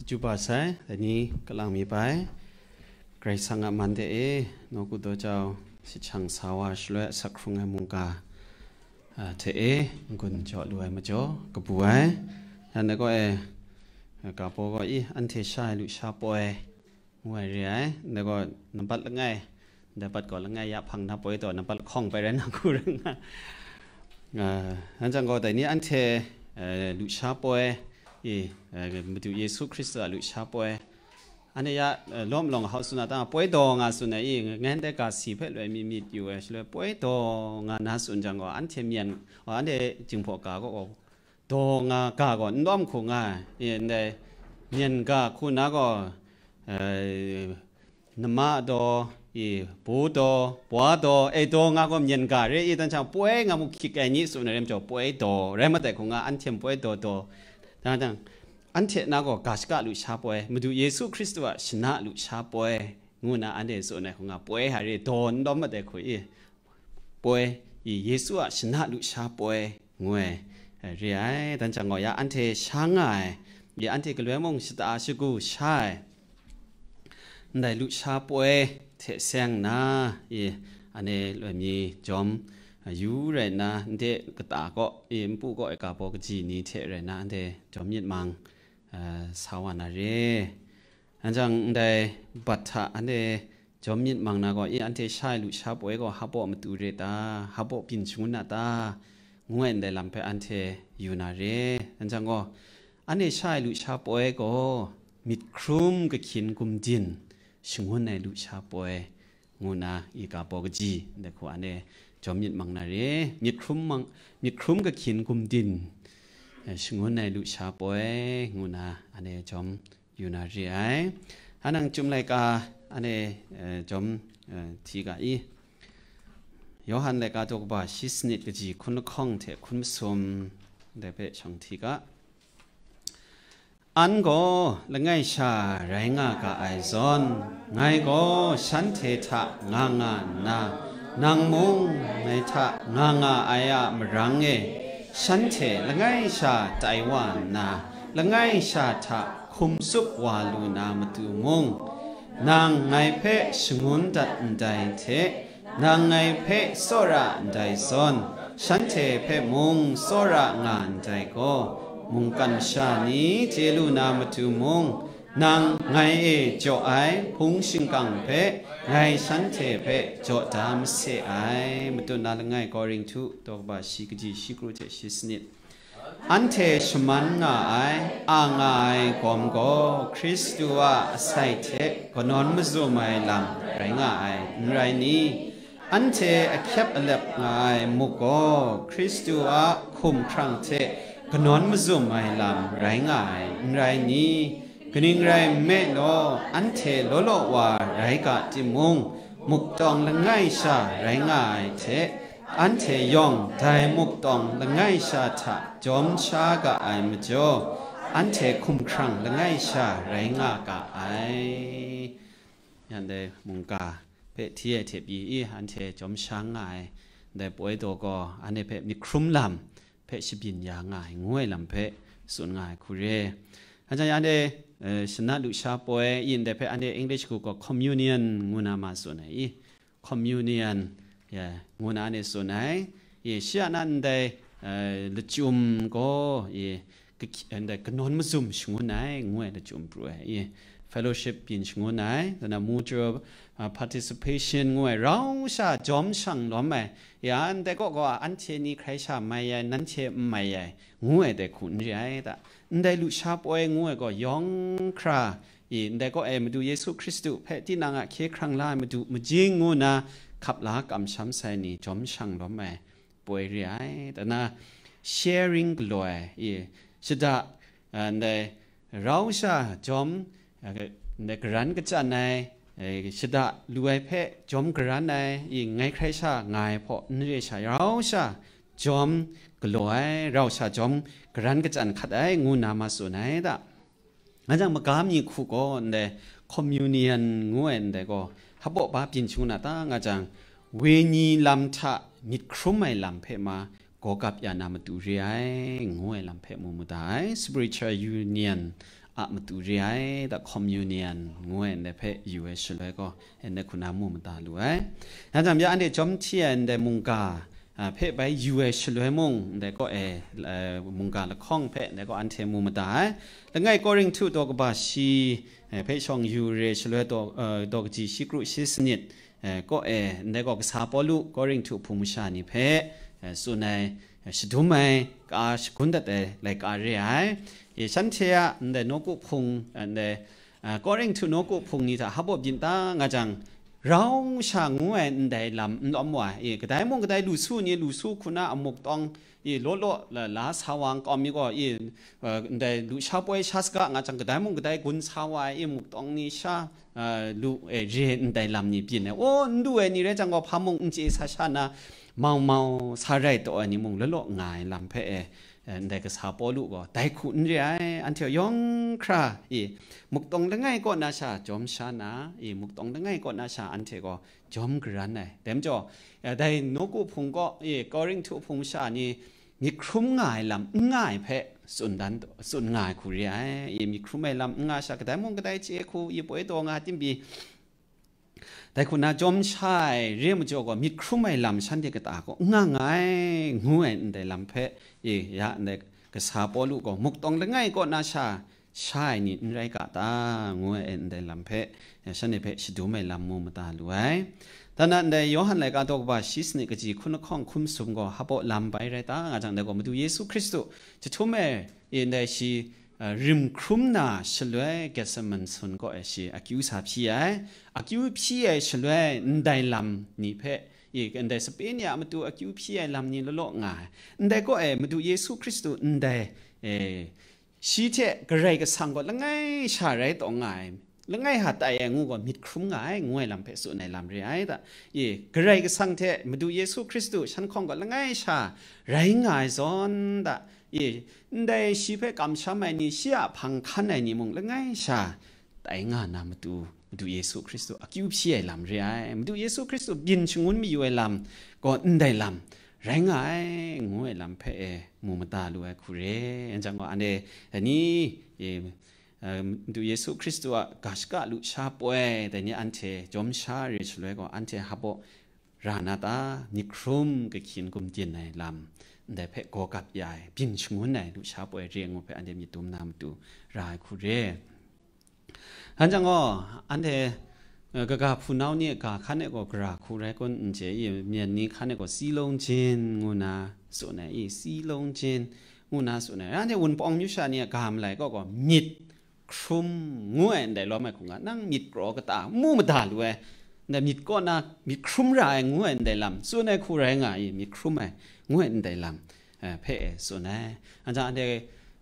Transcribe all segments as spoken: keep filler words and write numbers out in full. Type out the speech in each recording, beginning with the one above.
Juba sai, dai ni kalang mi bai, Karai Kasang a man de e, nawku daw jau, shachang sa wa shaloi asak hkrung ai mungga, a, hte e, n-gun jaw lu ai majaw, kabu ai. Yan dai gaw e, ka baw gaw i, anhte sha ai lusha poi, ngu ai re ai. Ndai gaw, nampat langai, ndai pat gaw langai ya hpang na poi taw, nampat lahkawng pai rai na hku rai nga. A, yan jang gaw, dai ni anhte, e, lusha poi, i, e, Madu Yesu Hkristu a lusha poi. Anhte ya, e, lawm lawng hau tsun a ta, poi daw nga tsun ai i, ngai ndai ga si hpe loi myit myit yu ai, shaloi poi daw nga na tsun jang gaw, anhte myen, anhte Jinghpaw ga gaw, daw nga ga gaw n lawm hku nga ai. I, ndai myen ga hku na gaw, e, nama daw, i, bu daw, bwa daw, e daw nga gaw myen ga re i, dan shang poi nga mu hkyik ai ni tsun ai rai majaw, poi daw rai mat ai hku nga, anhte poi daw daw. Dan jang, anhte na gaw ga shaka lusha poi, Madu Yesu Hkristu a shana lusha poi, ngu na anhte tsun ai hku nga, poi hta re daw n lawm mat ai hku i, poi, i Yesu a shana lusha poi, ngu ai, e, re ai. Dan jang gaw ya anhte sha nga ai, i anhte galoi mung shata shagu sha ai, ndai lusha poi hte seng nna, i, anhte loi mi jawm, a, yu rai nna, nde kata kaw, i, npu kaw e ka baw kaji ni hte rai nna, anhte jawm myit mang, a, sa wa na re. Anhte jang ndai bat hta anhte jawm myit mang na gaw, i, anhte sha ai lusha poi gaw hpa baw matu re ta, hpa baw byin shangun na ta, ngu ai ndai lam hpe anhte yu na re. Anhte jang gaw, anhte sha ai lusha poi gaw myit hkrum kahkyin gumdin shangun ai lusha poi, ngu na i ga baw kaji, ndai hku anhte jawm myit mang na re. Myit hkrum mang, myit hkrum kahkyin gumdin, e, shangun ai lusha poi, ngu na anhte jawm yu na re ai. Anang Chyum laika anhte, e, jawm, e, hti ga i. Yawhan laika daw kaba shi sanit kaji hkun lahkawng hte hkun masum, dai hpe shawng hti ga. An gaw langai sha rai nga ga ai zawn, ngai gaw shanhte hta nga nga nna, nang mung ngai hta nga nga ai a marang e, shanhte langai sha tai wa nna, langai sha hta hkum tsup wa lu na matu mung, nang ngai hpe shangun dat ndai hte, nang ngai hpe tsawra ndai zawn, shanhte hpe mung tsawra nga ndai gaw, mungkan masha ni chye lu na matu mung, nang ngai e jaw ai hpung shingkang hpe ngai shanhte hpe jaw da mase ai. Matut na langai Korinhtu daw kaba shi kaji shi kru hte shi sanit. Anhte shaman nga ai, a nga ai gawm gaw Hkristu a asai hte kanawn mazum ai lam rai nga ai, n rai ni? Anhte ahkyep alep nga ai muk gaw Hkristu a hkumhkrang hte kanawn mazum ai lam rai nga ai, n rai ni? Kaning rai nme law, anhte law law wa rai ga timung, muk tawng langai sha rai nga ai hte, anhte yawng dai muk tawng langai sha hta jawm sha ga ai majaw, anhte hkumhkrang langai sha rai nga ga ai. Yan dai mungga hpe hti ai hte pyi i, anhte jawm sha nga ai, dai poi daw gaw, anhte hpe myit hkrum lam hpe shabyin ya nga ai, ngu ai lam hpe tsun nga ai hku re. Anhte anhte, eh, shana lusha poi, i ndai hpe anhte English hku gaw communion ngu na ma tsun ai i, communion, ya, ngu na anhte tsun ai. I, shi a na ndai, eh, lachyum gaw, i, kaki-, ndai kanawn mazum shangun ai, ngu ai lachyum pru ai. I, fellowship byin shangun ai, dan na mutual, ah, participation ngu ai, rau sha jawm shang lawm ai, ya, ndai kaw gaw, anhte ni hkrai sha mai ai, nanhte n mai ai, ngu ai dai hku n re ai ta? Ndai lusha poi ngu ai gaw, yawng hkra, i, ndai kaw e Madu Yesu Hkristu hpe tinang a hkye hkrang la ai Madu majing ngu na hkap la kamsham sai ni jawm shang lawm ai poi re ai. Dan na sharing galaw ai, i, shada, a, ndai rau sha jawm, a, ndai garan kachyan ai, e, shada lu ai hpe jawm garan ai, i, ngai hkrai sha nga ai hpaw n re sha, rau sha jawm galaw ai, rau sha jawm garan kachyan hkat ai, ngu na ma tsun ai ta? Nga jang, maga mi hku gaw ndai communion ngu ai ndai gaw, hpa baw ba byin shangun a ta nga jang, wenyi lam hta myit hkrum ai lam hpe ma gaw gap ya na matu re ai, ngu ai lam hpe mu mu da ai. Spiritual union, a matu re ai, da communion ngu ai ndai hpe yu ai shaloi gaw, ndai hku na mu mada lu ai. Yang jang bya anhte jawm hti ai ndai mungga, a, hpe bai yu ai shaloi mung, ndai kaw e, e, mungga lahkawng hpe ndai kaw anhte mu mada ai. Langai Korinhtu daw kaba shi, e, hpe shawng yu re shaloi daw, e, daw kaji shi kru shi sanit, e, kaw e, ndai gaw kasa Pawlu Korinhtu hpung masha ni hpe, e, tsun ai, e, shadum ai, ka shagun dat ai laika re ai. E, shanhte a ndai nawku hpung, e, ndai, a, Korinhtu nawku hpung ni hta hpaw byin ta nga jang, rau sha ngu ai ndai lam n lawm wa, e, kadai mung kadai lu su ni, lu su hku na a muk tawng, e, law law la, la sa wa nkau mi gaw, e, e, ndai lu sha poi sha saga nga jang, kadai mung kadai gun sa wa ai, e, muk tawng ni sha, e, lu, e, re ndai lam ni byin ai. O, n du ai ni rai jang gaw, hpa mung n chye sa sha na, mau mau sa rai taw ai ni mung law law nga ai lam hpe, e, e, ndai kasa Pawlu gaw, dai hku n re ai, anhte yawng hkra, e, muk tawng langai kaw na sha jawm sha na, e, muk tawng langai kaw na sha anhte gaw jawm karan ai. Dai majaw, e, dai nawku hpung kaw, e, Korinhtu hpung masha ni myit hkrum nga ai lam n nga ai hpe tsun dan, tsun nga ai hku re ai. E, myit hkrum ai lam n nga sha, kadai mung kadai chye hku, e, poi taw nga tim pyi, dai hku na jawm sha ai re majaw gaw, myit hkrum ai lam shanhte kata kaw n nga nga ai, ngu ai ndai lam hpe, e, ya ndai kasa Pawlu gaw, muk tawng langai kaw na sha, sha ai ni n rai ga ta, ngu ai ndai lam hpe, e, shanhte hpe shadum ai lam mu mada lu ai. Dan na ndai Yawhan laika daw kaba shi sanit kaji hkun lahkawng hkum sum gaw hpaw lam bai rai ta nga jang, dai gaw Madu Yesu Hkristu jahtum e, e, ndai shi, a, rim hkrum na shaloi Getsemane sun kaw e shi akyu sa hpyi ai. Akyu hpyi ai shaloi ndai lam ni hpe, e, ndai sape ni a matu akyu hpyi ai lam ni law law nga ai. Ndai kaw e Madu Yesu Hkristu ndai, e, shi hte Karai Kasang gaw langai sha rai taw nga ai, langai hta tai ai ngu gaw myit hkrum nga ai, ngu ai lam hpe tsun ai lam re ai da. E, Karai Kasang hte Madu Yesu Hkristu shan hkawng gaw langai sha rai nga ai zawn da. E, ndai shi hpe kamsham ai ni, shi a hpang hkan ai ni mung langai sha tai nga na matu, Madu Yesu Hkristu akyu hpyi ai lam re ai. Madu Yesu Hkristu byin shangun mayu ai lam gaw ndai lam rai nga ai, ngu ai lam hpe e mu mada lu ai hku re. Yan jang gaw, anhte dai ni, e, e, Madu Yesu Hkristu a ga shaka lusha poi, dai ni anhte jawm sha re shaloi gaw, anhte hpaw ra na ta, myit hkrum kahkyin gumdin ai lam, ndai hpe gaw gap ya ai, byin shangun ai lusha poi re ngu hpe anhte myit dum na matu ra ai hku re. Hkan jang gaw, anhte, eh, kaga hpunau ni a ga hkan e gaw gara hku rai kun n chye i, myen ni hkan e gaw silong jin ngu na tsun ai i, silong jin ngu na tsun ai. Anhte Wunpawng myu sha ni a ga malai kaw gaw myit hkrum ngu ai ndai lawm ai hku nga, nang myit kraw kata mu mada lu ai, ndai myit kaw na myit hkrum ra ai ngu ai ndai lam tsun ai hku rai nga i, myit hkrum ai ngu ai ndai lam, eh, hpe e tsun ai. Anhte, anhte,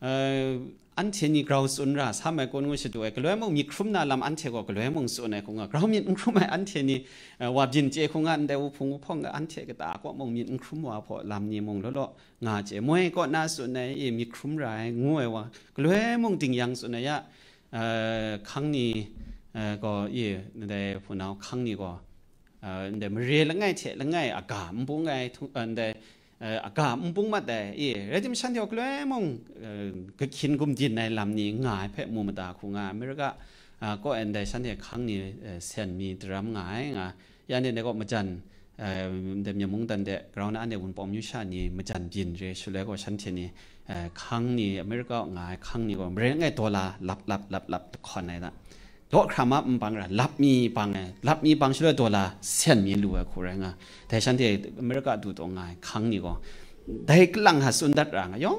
eh, anhte ni grau tsun ra sam ai kun ngu shadu ai, galoi mung myit hkrum na lam anhte gaw galoi mung tsun ai hku nga, grau myit n hkrum ai anhte ni, eh, wa byin chye hku nga, ndai wuhpung wuhpawng anhte kata kaw mung myit n hkrum wa hpaw lam ni mung law law nga chye, moi kaw na tsun ai, e, myit hkrum ra ai ngu ai wa, galoi mung ding yang tsun ai ya, eh, hkang ni, eh, gaw, e, ndai hpunau hkang ni gaw, eh, ndai mare langai hte langai a ga n bung ai htu-, eh, ndai, eh, a ga n bung mat ai, e, rai tim shanhte gaw galoi mung, eh, kahkyin gumdin ai lam ni nga ai hpe mu mada hku nga, Amerika, ah, kaw e ndai shanhte hkang ni, eh, sen mi daram nga ai nga, ya ni ndai kaw majan, eh, ndai Myen mungdan de grau na anhte Wunpawng myu sha ni majan byin re shaloi gaw shanhte ni, eh, hkang ni, Amerika nga ai hkang ni gaw mare langai dollar lap lap lap lap lahkawn ai da. Daw hkra ma n bang ra, lap mi bang ai, lap mi bang shaloi dollar sen mi lu ai hku rai nga. Dai shanhte Amerika du taw nga ai hkang ni gaw, dai kalang ha tsun dat ra nga, yawng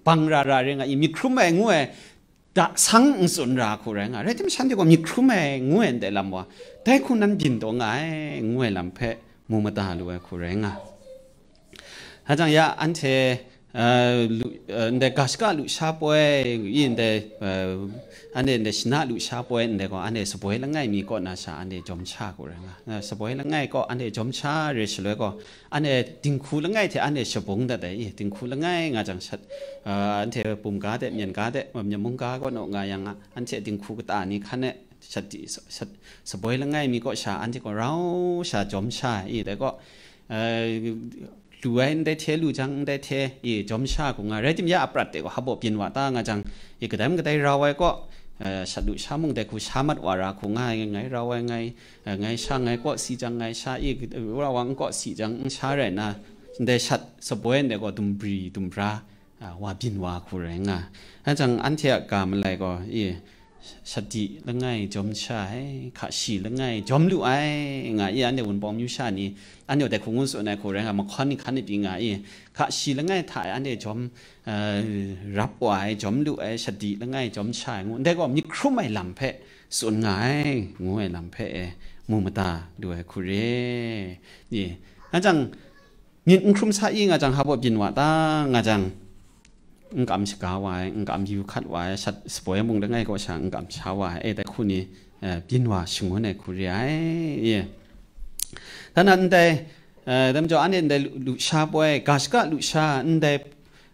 bang ra ra re nga i, myit hkrum ai ngu ai, da sang n tsun ra hku rai nga, rai tim shanhte gaw myit hkrum ai ngu ai ndai lam wa, dai hku nan byin taw nga ai ngu ai lam hpe mu mada lu ai hku rai nga. Hajang ya anhte, eh, lu, eh, ndai ga shaka lusha poi, i ndai, eh, anhte ndai shana lusha poi ndai gaw, anhte shaboi langai mi kaw na sha anhte jawm sha hku rai nga. Eh, shaboi langai kaw anhte jawm sha re shaloi gaw, anhte dinghku langai hte anhte shabung dat ai, i, dinghku langai nga jang shat, ah, anhte bum ga de, myen ga de, myen mung ga kaw naw nga yang, anhte dinghku kata ni hkan e shat di, sat, saboi langai mi kaw sha, anhte gaw rau sha jawm sha, i, dai gaw, eh, du ai, ndai hte lu jang, ndai hte, e, jawm sha hku nga, rai timung ya a prat de gaw, hpaw byin wa ta nga jang, e, kadai mung kadai rau ai kaw, eh, shat lu sha mung dai hku sha mat wa ra hku nga ai, ngai rau ai, ngai, eh, ngai sha, ngai kaw si jang, ngai sha, e, wa wa n kaw si jang, n sha rai na, ndai shat saboi ndai gaw dumbri dumbra, ah, wa byin wa hku rai nga. Anhte jang anhte a ga malai gaw, e, sadi langai jawm sha ai, hka shi langai jawm lu ai, nga i, anhte Wunpawng myu sha ni, anhte dai hku ngu tsun ai hku rai nga, mahkawn ni hkan ni pyi nga i, hka shi langai hta e anhte jawm, eh, rap wa ai, jawm lu ai, sadi langai jawm sha ai ngu, ndai gaw myit hkrum ai lam hpe tsun nga ai, ngu ai lam hpe e mu mada lu ai hku re. Ye, anhte jang, myit n hkrum sa i nga jang, hpaw byin wa ta nga jang, n kam shaga wa ai, n kam yu hkat wa ai, shat saboi mung langai kaw sha n kam sha wa ai, e, dai hku ni, eh, byin wa shangun ai hku re ai, ye. Dan na ndai, eh, dai majaw anhte ndai lu, lu sha poi, ga shaka lu sha, ndai,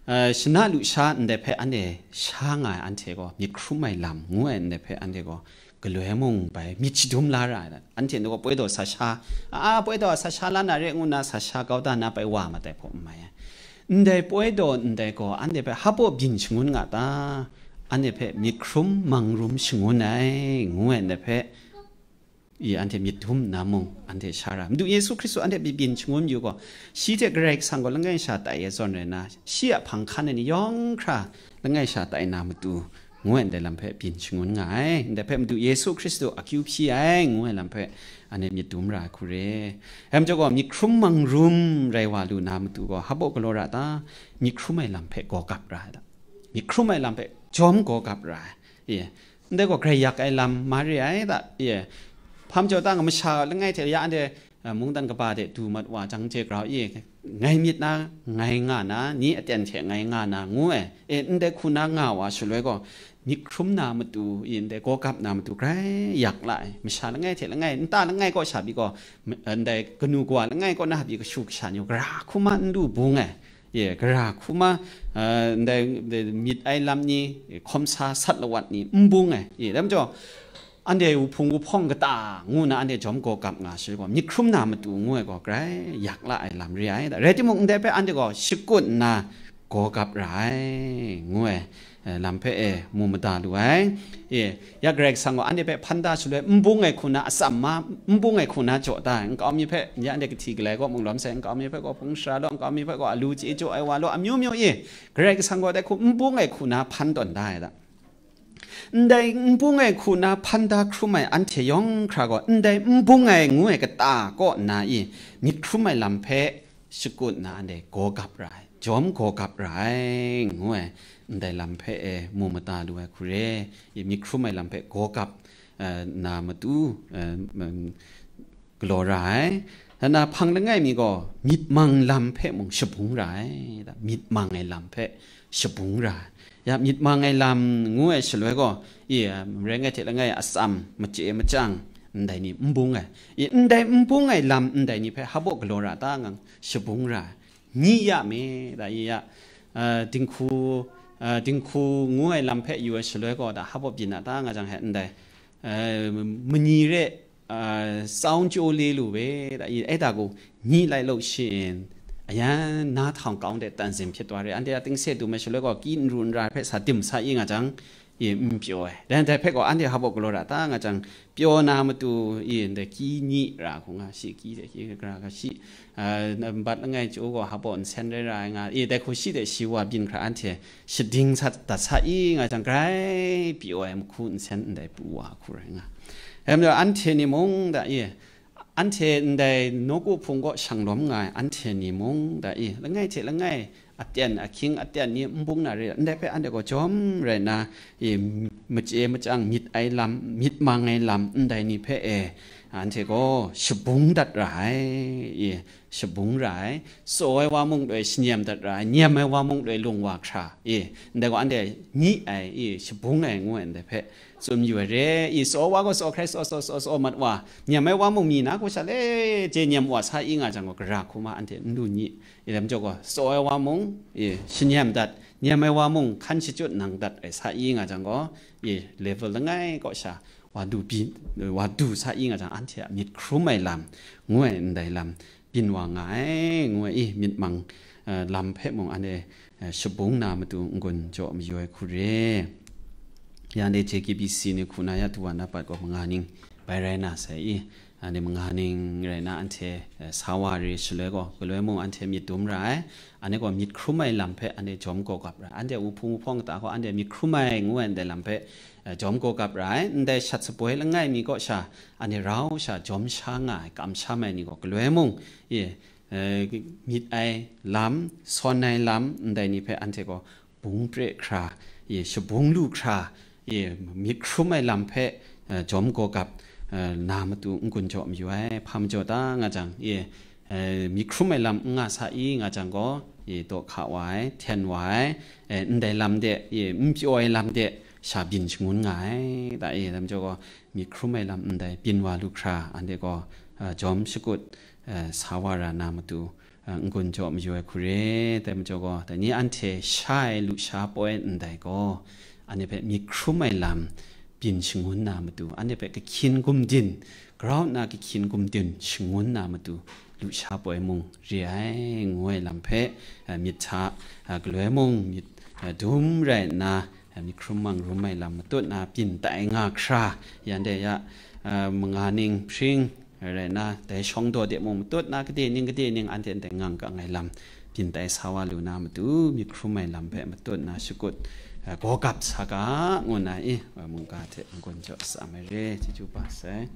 eh, shana lu sha, ndai hpe anhte sha nga ai anhte gaw, myit hkrum ai lam ngu ai ndai hpe anhte gaw, galoi mung bai myit shadum la ra ai, anhte ndai gaw poi daw sa sha, a, a, poi daw sa sha la na re ngu nna sa sha kau da na bai wa mat ai hpaw n mai ai. Ndai poi daw ndai gaw anhte hpe hpaw byin shangun nga ta? Anhte hpe myit hkrum mang rum shangun ai, ngu ai ndai hpe, i, anhte myit dum nna mung anhte sha ra. Madu Yesu Hkristu anhte byin byin shangun yu gaw, shi hte Karai Kasang gaw langai sha tai ai zawn rai nna, shi a hpang hkan ai ni yawng hkra langai sha tai na matu, ngu ai ndai lam hpe byin shangun nga ai. Ndai hpe Madu Yesu Hkristu akyu hpyi ai, ngu ai lam hpe anhte myit dum ra ai hku re. Dai majaw gaw, myit hkrum mang rum rai wa lu na matu gaw, hpaw galaw ra ta? Myit hkrum ai lam hpe gaw gap ra ai ta? Myit hkrum ai lam hpe jawm gaw gap ra ai. Ye. Ndai gaw grai yak ai lam ma re ai ta? Ye. Hpa majaw ta nga, masha langai hte ya anhte, eh, mungdan kaba de du mat wa jang hte grau, e, ngai myit na, ngai nga na, ni aten hte ngai nga na, ngu ai, e, ndai hku na nga wa shaloi gaw, myit hkrum na matu, e, ndai gaw gap na matu grai yak la ai. Masha langai hte langai, nta langai kaw sha pyi gaw, m-, ndai kanu kawa langai kaw na pyi kashu kasha ni gaw, gara hku ma n lu bung ai. Ye, gara hku ma, eh, ndai, ndai myit ai lam ni, hkawm sa sat lawat ni n bung ai. Ye, dai majaw, anhte wuhpung wuhpawng kata ngu na anhte jawm gaw gap nga shaloi gaw, myit hkrum na matu ngu ai gaw, grai yak la ai lam re ai. Rai timung, ndai hpe anhte gaw shakut nna gaw gap ra ai, ngu ai, eh, lam hpe e mu mada lu ai. E, ya Karai Kasang gaw anhte hpe hpan da shaloi, n bung ai hku na atsam ma, n bung ai hku na jaw da ai, nkau mi hpe, ya anhte kahti galai kaw mung lawm sai, nkau mi hpe gaw hpung shara law, nkau mi hpe gaw alu chye jaw ai wa law, amyu myu e, Karai Kasang gaw dai hku n bung ai hku na hpan tawn da ai ta? Ndai n bung ai hku na hpan da hkrum ai anhte yawng hkra gaw, ndai n bung ai ngu ai kata kaw nna i, myit hkrum ai lam hpe shakut nna anhte gaw gap ra ai, jawm gaw gap ra ai, ngu ai, ndai lam hpe e mu mada lu ai hku re. I, myit hkrum ai lam hpe gaw gap, eh, na matu, eh, mm, galaw ra ai. Nna hpang langai mi gaw myit mang lam hpe mung shabung ra ai, myit mang ai lam hpe shabung ra ai. Ya, myit mang ai lam ngu ai shaloi gaw, i, rai ngai hte langai atsam, machye machyang, ndai ni n bung ai. I, ndai n bung ai lam ndai ni hpe hpaw galaw ra ta ngang shabung ra ai. Nyi ya me, da i ya, eh, dinghku, eh, dinghku ngu ai lam hpe yu ai shaloi gaw, da hpaw byin a ta nga jang he ndai, eh, manyi re, eh, saung chyaw le lu we, da i, ai da gaw, nyi lai lo shin, ayan na htawng kaung de tan zin hpyit wa re, anhte a tingse dum ai shaloi gaw, ki n ru n ra hpe sa dim sa i nga jang, i, n pyaw ai. Dai ndai hpe gaw, anhte hpaw galaw ra ta nga jang, pyaw na matu, i, ndai ki nyi ra hku nga, shi ki de ki gara ga shi, ah, nambat langai chyu gaw hpaw nsen rai ra ai nga, i, dai hku shi de shi wa byin hkra anhte shading sa, dat sa i nga jang, grai pyaw ai mahku nsen ndai pru wa hku rai nga. Dai majaw anhte ni mung da i, anhte ndai nawku hpung kaw shang lawm nga ai anhte ni mung da i, langai hte langai, aten ahkying aten ni n bung na re, ndai hpe anhte gaw jawm rai nna, i, machye machyang myit ai lam, myit mang ai lam ndai ni hpe e, anhte gaw shabung dat ra ai, i, shabung ra ai, tsaw ai wa mung loi shanyem dat ra ai, nyem ai wa mung loi lung wa hkra, i, ndai gaw anhte nyi ai, i, shabung ai ngu ai ndai hpe tsun yu ai re, i, tsaw wa gaw tsaw hkrai tsaw, tsaw, tsaw, tsaw mat wa, nyem ai wa mung mi na hku sha le je nyem wa sa i nga jang gaw, gara hku ma anhte n lu nyi, i, lam jaw gaw, tsaw ai wa mung, i, shanyem dat, nyem ai wa mung hkan shachyut nang dat ai sa i nga jang gaw, i, level langai kaw sha, wa du byin, wa du sa i nga jang, anhte a myit hkrum ai lam, ngu ai ndai lam, byin wa nga ai, ngu ai, i, myit mang, eh, lam hpe mung anhte, eh, shabung na matu n-gun jaw mayu ai hku re. Ya anhte J K B C ni hku na ya tu wa na pat gaw manga ning bai rai na sai i, anhte manga ning rai na anhte, eh, sa wa re shaloi gaw, galoi mung anhte myit dum ra ai, anhte gaw myit hkrum ai lam hpe anhte jawm gaw gap ra ai, anhte wuhpung wuhpawng kata gaw anhte myit hkrum ai ngu ai ndai lam hpe, eh, jawm gaw gap ra ai, ndai shat sapoi langai mi kaw sha, anhte rau sha jawm sha nga ai, kamsham ai ni gaw galoi mung, i, eh, myit ai lam, sawn ai lam, ndai ni hpe anhte gaw bung pre hkra, i, shabung lu hkra, i, myit hkrum ai lam hpe, eh, jawm gaw gap, eh, na matu n-gun jaw mayu ai, hpa majaw ta nga jang, i, eh, myit hkrum ai lam n nga sa i nga jang gaw, i, daw hka wa ai, hten wa ai, eh, ndai lam de, i, n pyaw ai lam de sha byin shangun nga ai, ta, i, lam jaw gaw, myit hkrum ai lam ndai byin wa lu hkra, anhte gaw, eh, jawm shakut, eh, sa wa ra na matu, eh, n-gun jaw mayu ai hku re, dai majaw gaw, dai ni anhte sha ai lusha poi ndai gaw, anhte hpe myit hkrum ai lam byin shangun na matu, anhte hpe kahkyin gumdin, grau nna kahkyin gumdin shangun na matu, lusha poi mung re ai, ngu ai lam hpe, eh, myit hta, eh, galoi mung myit, eh, dum rai nna, eh, myit hkrum mang rum ai lam matut na byin tai nga hkra, yan de ya, eh, manga ning hpring rai nna, dai shawng daw de mung matut na, gade ning gade ning anhte ndai ngang kang ai lam byin tai sa wa lu na matu, myit hkrum ai lam hpe matut na shakut, eh, gaw gap sa ga, ngu na i, eh, mungga hte n-gun jaw sa ai re, chyeju ba sai.